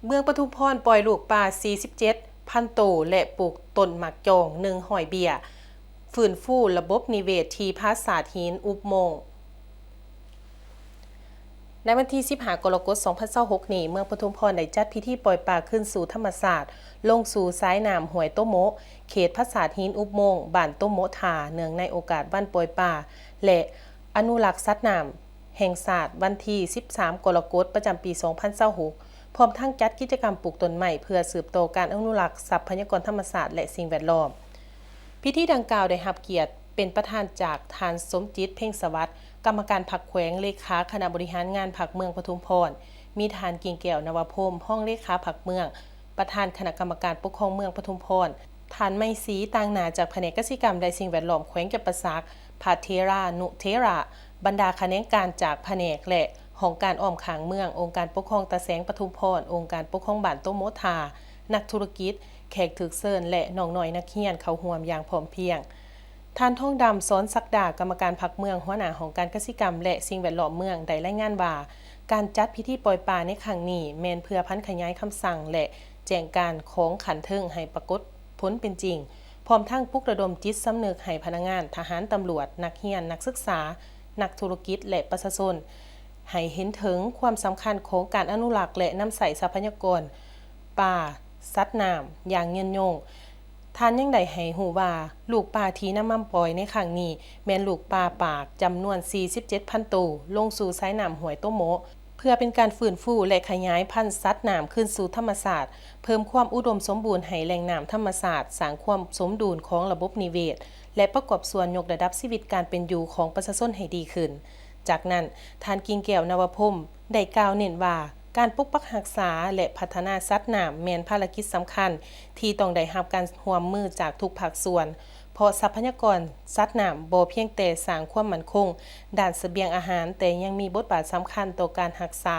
ເມືອງປະທຸມພອນປ່ອຍລູກປາສີ່ສິບເຈັດພັນໂຕ ແລະ ປູກຕົ້ນໝາກຈອງໜຶ່ງຮ້ອຍເບ້ຍ, ຟື້ນຟູລະບົບນິເວດທີ່ຜາສາດຫີນອຸບໂມງ. ໃນວັນທີສິບຫ້າ ກໍລະກົດ ສອງພັນຊາວຫົກນີ້, ເມືອງປະທຸມພອນໄດ້ຈັດພິທີປ່ອຍປາຄືນສູ່ທຳມະຊາດ ລົງສູ່ສາຍນ້ຳຫ້ວຍໂຕໂມະ, ເຂດຜາສາດຫີນອຸບໂມງ, ບ້ານໂຕໂມະທ່າ, ເນື່ອງໃນໂອກາດວັນປ່ອຍປາ ແລະ ອະນຸລັກສັດນ້ຳແຫ່ງຊາດ ວັນທີສິບສາມ ກໍລະກົດ ປະຈຳປີສອງພັນຊາວຫົກ ພ້ອມທັງຈັດກິດຈະກຳປູກຕົ້ນໄມ້ ເພື່ອສືບຕໍ່ການອະນຸລັກຊັບພະຍາກອນທຳມະຊາດ ແລະ ສິ່ງແວດລ້ອມ. ພິທີດັ່ງກ່າວໄດ້ຮັບກຽດເປັນປະທານຈາກທ່ານ ສົມຈິດ ເພັງສະຫວັດ, ກຳມະການພັກແຂວງ, ເລຂາຄະນະບໍລິຫານງານພັກເມືອງປະທຸມພອນ, ມີທ່ານ ກິ່ງແກ້ວ ນະວະພົມ, ຮອງເລຂາພັກເມືອງ, ປະທານຄະນະກຳມະການປົກຄອງເມືອງປະທຸມພອນ, ທ່ານ ໄມສີ ຕ່າງໜ້າ ຈາກພະແນກກະສິກຳ ແລະ ສິ່ງແວດລ້ອມແຂວງຈຳປາສັກ, ພະເຖລານຸເຖລະ, ບັນດາຂະແໜງການຈາກພະແນກ ແລະ ຫ້ອງການອ້ອມຂ້າງເມືອງ, ອົງການປົກຄອງຕາແສງປະທຸມພອນ, ອົງການປົກຄອງບ້ານໂຕໂມະທ່າ, ນັກທຸລະກິດ, ແຂກຖືກເຊີນ ແລະ ນ້ອງນ້ອຍນັກຮຽນເຂົ້າຮ່ວມຢ່າງພ້ອມພຽງ. ທ່ານ ທອງດຳ ສອນສັກດາ, ກຳມະການພັກເມືອງ, ຫົວໜ້າຫ້ອງການກະສິກຳ ແລະ ສິ່ງແວດລ້ອມເມືອງ ໄດ້ລາຍງານວ່າ ການຈັດພິທີປ່ອຍປາໃນຄັ້ງນີ້ ແມ່ນເພື່ອຜັນຂະຫຍາຍຄຳສັ່ງ ແລະ ແຈ້ງການຂອງຂັ້ນເທິງໃຫ້ປາກົດຜົນເປັນຈິງ, ພ້ອມທັງປຸກລະດົມຈິດສຳນຶກໃຫ້ພະນັກງານ, ທະຫານ, ຕຳຫຼວດ, ນັກຮຽນ, ນັກສຶກສາ, ນັກທຸລະກິດ ແລະ ປະຊາຊົນ ໃຫ້ເຫັນເຖິງຄວາມສຳຄັນຂອງການອະນຸລັກ ແລະ ນຳໃຊ້ຊັບພະຍາກອນປ່າ, ສັດນ້ຳຢ່າງຍືນຍົງ. ທ່ານຍັງໄດ້ໃຫ້ຮູ້ວ່າ ລູກປາທີ່ນຳມາປ່ອຍໃນຄັ້ງນີ້ ແມ່ນລູກປາປາກຈຳນວນສີ່ສິບເຈັດພັນໂຕ ລົງສູ່ສາຍນ້ຳຫ້ວຍໂຕໂມະ ເພື່ອເປັນການຟື້ນຟູ ແລະ ຂະຫຍາຍພັນສັດນ້ຳຄືນສູ່ທຳມະຊາດ, ເພີ່ມຄວາມອຸດົມສົມບູນໃຫ້ແຫຼ່ງນ້ຳທຳມະຊາດ, ສ້າງຄວາມສົມດຸນຂອງລະບົບນິເວດ ແລະ ປະກອບສ່ວນຍົກລະດັບຊີວິດການເປັນຢູ່ຂອງປະຊາຊົນໃຫ້ດີຂຶ້ນ. ຈາກນັ້ນ, ທ່ານ ກິ່ງແກ້ວ ນະວະພົມ ໄດ້ກ່າວເນັ້ນວ່າ ການປົກປັກຮັກສາ ແລະ ພັດທະນາສັດນ້ຳແມ່ນພາລະກິດສຳຄັນທີ່ຕ້ອງໄດ້ຮັບການຮ່ວມມືຈາກທຸກພາກສ່ວນ, ເພາະຊັບພະຍາກອນສັດນ້ຳບໍ່ພຽງແຕ່ສ້າງຄວາມໝັ້ນຄົງດ້ານສະບຽງອາຫານ, ແຕ່ຍັງມີບົດບາດສຳຄັນຕໍ່ການຮັກສາ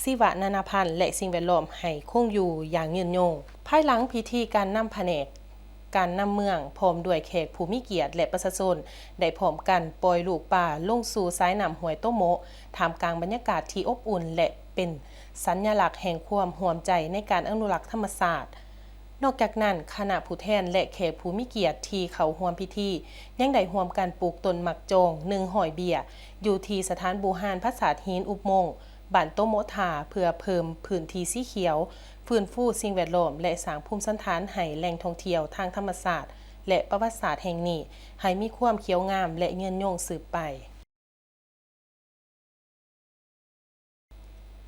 ຊີວະນານາພັນ ແລະ ສິ່ງແວດລ້ອມໃຫ້ຄົງຢູ່ຢ່າງຍືນຍົງ. ພາຍຫຼັງພິທີ, ການນຳພະແນກ ການນຳເມືອງ ພ້ອມດ້ວຍແຂກຜູ້ມີກຽດ ແລະ ປະຊາຊົນ ໄດ້ພ້ອມກັນປ່ອຍລູກປາລົງສູ່ສາຍນ້ຳຫ້ວຍໂຕໂມະ ທ່າມກາງບັນຍາກາດທີ່ອົບອຸ່ນ ແລະ ເປັນສັນຍະລັກແຫ່ງຄວາມຮ່ວມໃຈໃນການອະນຸລັກທຳມະຊາດ. ນອກຈາກນັ້ນ, ຄະນະຜູ້ແທນ ແລະ ແຂກຜູ້ມີກຽດທີ່ເຂົ້າຮ່ວມພິທີ ຍັງໄດ້ຮ່ວມກັນປູກຕົ້ນໝາກຈອງໜຶ່ງຮ້ອຍເບ້ຍ ຢູ່ທີ່ສະຖານບູຮານຜາສາດຫີນອຸບໂມງ ບ້ານໂຕໂມະທ່າ ເພື່ອເພີ່ມພື້ນທີ່ສີຂຽວ, ຟື້ນຟູສິ່ງແວດລ້ອມ ແລະ ສ້າງພູມສັນຖານໃຫ້ແຫຼ່ງທ່ອງທ່ຽວທາງທຳມະຊາດ ແລະ ປະຫວັດສາດແຫ່ງນີ້ ໃຫ້ມີຄວາມຂຽວງາມ ແລະ ຍືນຍົງສືບໄປ.